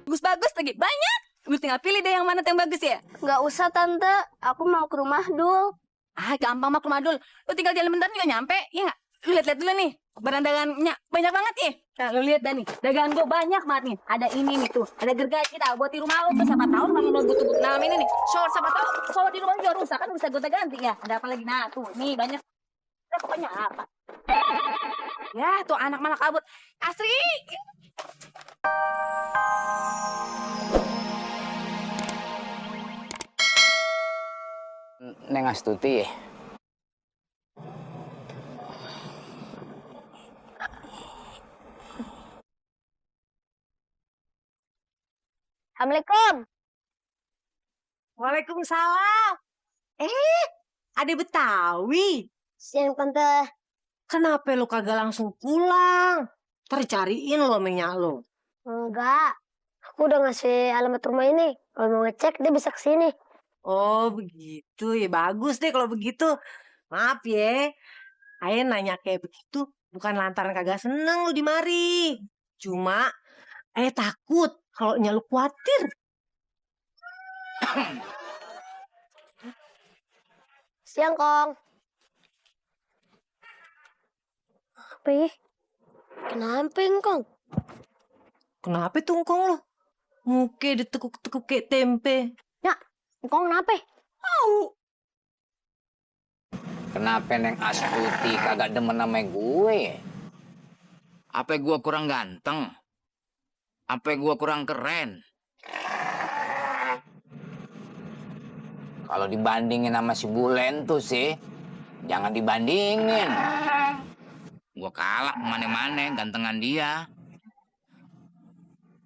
bagus-bagus lagi. Banyak. Lu tinggal pilih deh yang mana yang bagus ya. Nggak usah tante, aku mau ke rumah Dul. Ah, gampang mak rumah dul. Lu tinggal jalan bentar juga nyampe, ya nggak? Lu lihat-lihat dulu nih. Barang dagangannya banyak banget ya. Nah, lu lihat dah nih. Dagangan gua banyak banget nih. Ada ini nih tuh. Ada gergaji kita buat di rumah lu tuh. Siapa tahu kalau lu butuh-butuh dalam ini nih. Shower siapa tahu kalau di rumah juga rusak kan bisa gonta ganti ya. Ada apa lagi? Nah, tuh nih banyak. Pokoknya apa? Ya, tuh anak malah kabur. Asri. Neng Astuti ya? Assalamualaikum. Waalaikumsalam. Ade Betawi. Siang tante. Kenapa lu kagak langsung pulang? Tercariin lo minyak lo. Enggak. Aku udah ngasih alamat rumah ini. Kalau mau ngecek dia bisa kesini. Oh begitu ya, bagus deh kalau begitu. Maaf ya, Aye nanya kayak begitu bukan lantaran kagak seneng lu di mari. Cuma Aye takut kalau lu khawatir. Siang Kong. Apa ya? Kenapa Kong? Kenapa tuh ngkong lo? Muke ditekuk-tekuk kayak tempe. Ya, Kong kenapa? Kenapa Neng Astuti kagak demen sama gue ya? Apa gua kurang ganteng? Apa gua kurang keren? Kalau dibandingin sama si Bulen tuh sih, jangan dibandingin. Gua kalah mana-mana gantengan dia.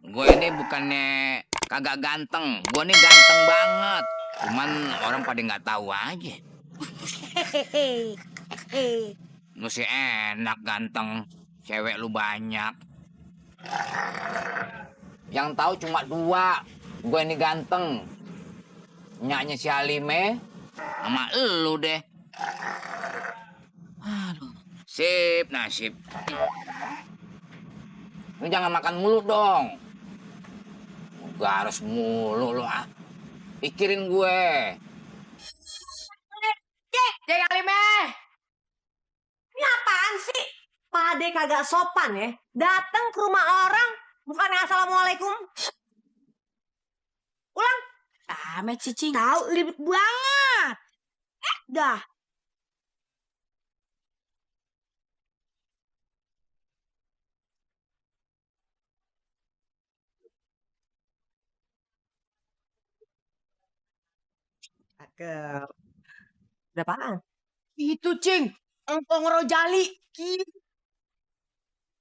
Gua ini bukannya kagak ganteng, gua nih ganteng banget. Cuman orang pada nggak tahu aja. Lu sih enak ganteng, cewek lu banyak. Yang tahu cuma dua, gue ini ganteng. Nyaknya si Halime, Sama elu deh. Aduh, sip nasib. lu jangan makan mulu dong. Gak harus mulu lu ah. Pikirin gue. Cek Alime. Ini apaan sih? Pak Ade kagak sopan ya. Datang ke rumah orang bukannya assalamualaikum. Ulang. Amet cicing. Tahu ribet banget. Dah. Cakep. Ada apaan? Itu, Cing. Engkong Rojali.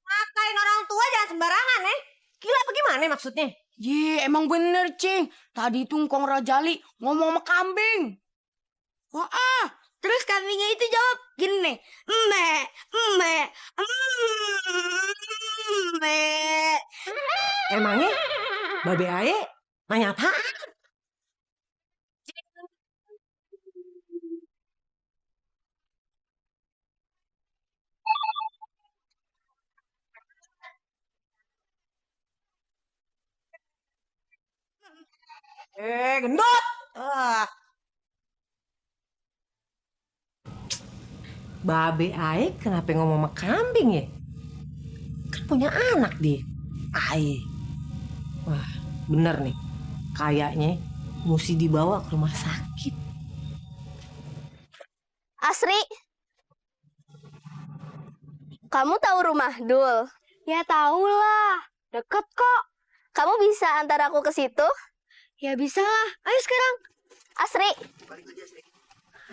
Makain orang tua jangan sembarangan, ya. Gila apa gimana maksudnya? Ye, emang bener, Cing. Tadi tuh Kong Rajali ngomong sama kambing. Wah, terus kambingnya itu jawab gini nih. Mek, mek, mek. Emangnya Babe Aye nanya apa? Gendut. Babe Aye kenapa ngomong sama kambing ya? Kan punya anak dia. Aye. Wah, bener nih. Kayaknya mesti dibawa ke rumah sakit. Asri. Kamu tahu rumah Dul? Ya tahu lah. Deket kok. Kamu bisa antar aku ke situ? Ya bisa lah. Ayo sekarang. Asri.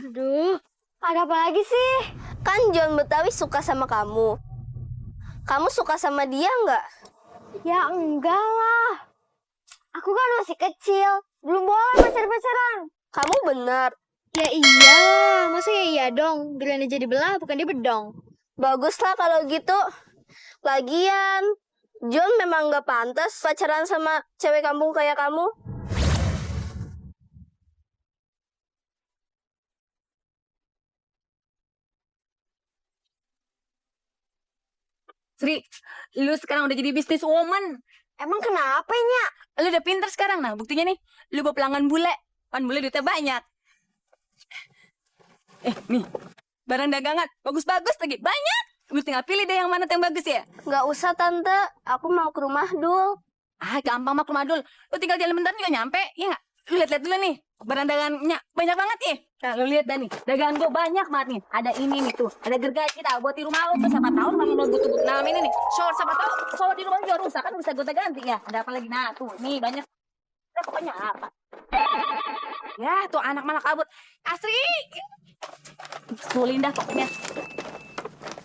Aduh, ada apa lagi sih? Kan John Betawi suka sama kamu. Kamu suka sama dia nggak? Ya enggak lah. Aku kan masih kecil. Belum boleh pacar-pacaran. Kamu benar. Ya iya, masa ya iya dong? Giliran jadi belah, bukan dia bedong. Baguslah kalau gitu. Lagian, John memang nggak pantas pacaran sama cewek kampung kayak kamu. Sri, lu sekarang udah jadi business woman. Emang kenapa, Nya? Lu udah pinter sekarang. Nah, buktinya nih. Lu bawa pelanggan bule. Pan bule duitnya banyak. Nih. Barang dagangan. Bagus-bagus lagi. Banyak. Lu tinggal pilih deh yang mana yang bagus ya. Nggak usah, Tante. Aku mau ke rumah Dul. Ah, gampang mah ke rumah Dul. Lu tinggal jalan bentar juga nyampe. Iya nggak? Lu lihat-lihat dulu nih. Barang dagangannya banyak banget ya. Nah, lu lihat dah nih. Dagangan gue banyak banget nih. Ada ini nih tuh. Ada gergaji kita buat di rumah lu tuh. Siapa tahu kamu mau butuh nama ini nih. Shower siapa tahu. Shower di rumah juga rusak kan bisa gue ganti ya. Ada apa lagi? Nah, tuh. Nih banyak. Nah, pokoknya apa? Ya, tuh anak malah kabut. Asri. Sulin dah pokoknya.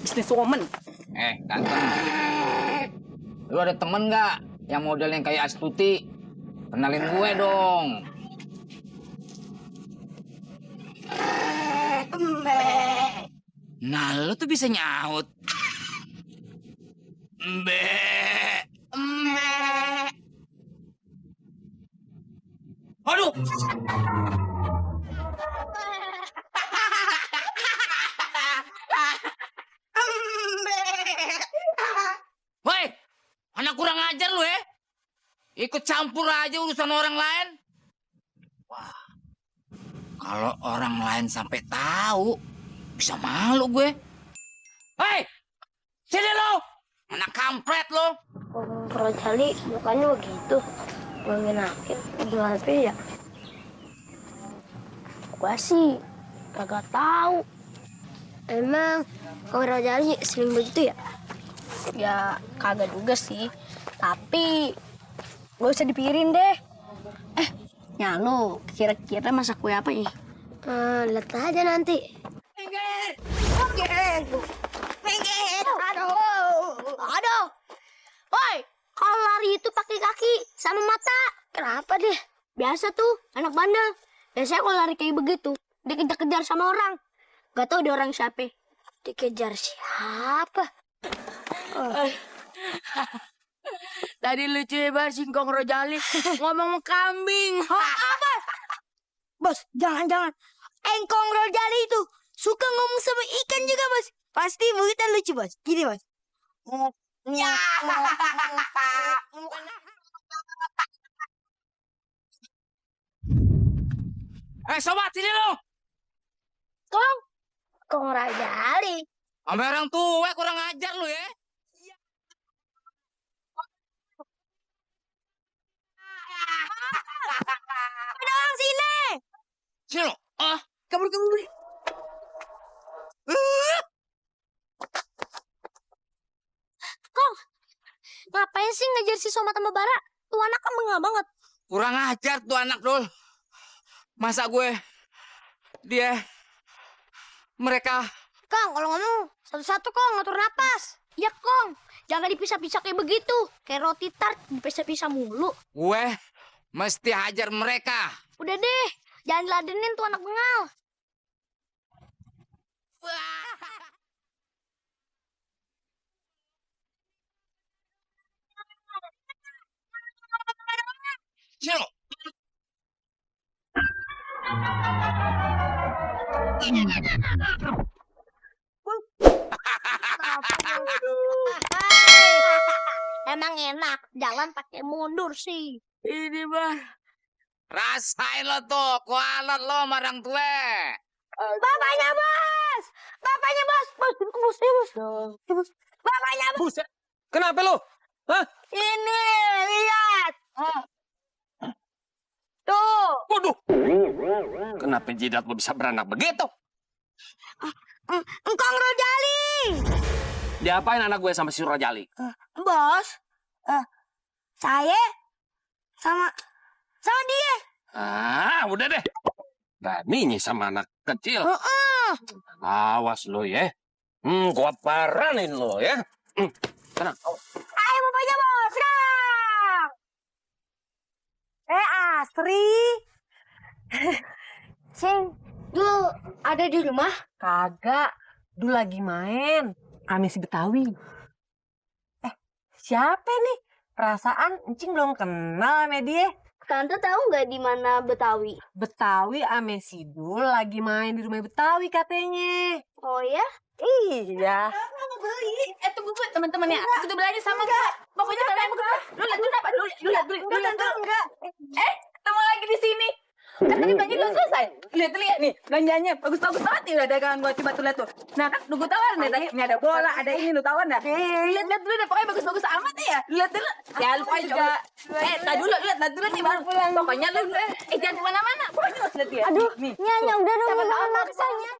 Business woman. Ganteng. Lu ada temen nggak yang model yang kayak Astuti? Kenalin gue dong. Nah, lu tuh bisa nyaut. Mbe. Aduh. Woi, anak kurang ajar lu ya. Ikut campur aja urusan orang lain. Wah, kalau orang lain sampai tahu, bisa malu gue. Hei, sini lo, anak kampret lo. Kalau Jali mukanya begitu. Mengenakin. Gimana ya? Gua sih kagak tahu. Emang Kong Rajali sering begitu ya? Ya kagak juga sih. Tapi gak usah dipikirin deh. Ya lu kira-kira masak kue apa ya? Lihat aja nanti. Minggir! Aduh! Woi, kalau lari itu pakai kaki sama mata. Kenapa deh? Biasa tuh, anak bandel. Biasanya kalau lari kayak begitu, dikejar-kejar sama orang. Gak tau dia orang siapa. Dikejar siapa? Tadi lucu banget Singkong Rojali ngomong kambing. Apa? Bos, jangan-jangan. Engkong Rojali itu suka ngomong sama ikan juga, Bos. Pasti begitu lucu, Bos. Gini, Bos. Ya. Sobat, sini lo. Kong Rajali. Sampai orang tua kurang ajar lu ya. Dong, sini. Sini lo. Kabur. Kong, ngapain sih ngejar si Soma sama Bara? Tuh anak kan bengah banget. Kurang ajar tuh anak Dul. Masa gue, dia, mereka. Kong, kalau ngomong satu-satu Kong, ngatur napas. Iya Kong, jangan dipisah-pisah kayak begitu. Kayak roti tart, dipisah-pisah mulu. Gue mesti hajar mereka. Udah deh, jangan ladenin tuh anak bengal. Sini lo. Emang enak, jalan pakai mundur sih. Ini mah. Rasain lo tuh, kualat lo marang tua. Bapaknya bos, bos, bos. Bapaknya bos. Buset. Kenapa lo? Hah? Ini lihat. Tuh. Waduh. Kenapa jidat lo bisa beranak begitu? Engkong Rojali. Diapain anak gue sama si Rajali? Bos, saya sama dia. Udah deh. Beraninya sama anak kecil. Awas lo ya. Gua paranin lo ya. Tenang. Ayo bapaknya bos, serang. Astri. Sing, Dul ada di rumah? Kagak. Dulu lagi main. Kami si Betawi. Siapa nih? Perasaan Encing belum kenal sama dia. Tante tahu nggak di mana Betawi? Betawi ame Sidul lagi main di rumah Betawi katanya. Oh ya? Iya. Tunggu teman-teman ya. Kita belajar sama gue. Pokoknya kalian lu lihat apa enggak. Ketemu lagi di sini. Kan tadi belanja belum selesai. Lihat nih, belanjanya bagus-bagus banget nih udah dagangan gua coba tuh lihat tuh. Nah kan lu gua tawarin deh tadi, ini ada bola, ada ini lu tawarin dah. Lihat dulu deh, pokoknya bagus-bagus amat nih ya. Lihat dulu. Ya lu pokoknya juga. Tadi dulu lihat dulu nih baru pulang. Pokoknya lu jangan kemana-mana. Pokoknya harus lihat ya. Aduh, nih. Nyanya udah dong, jangan maksanya.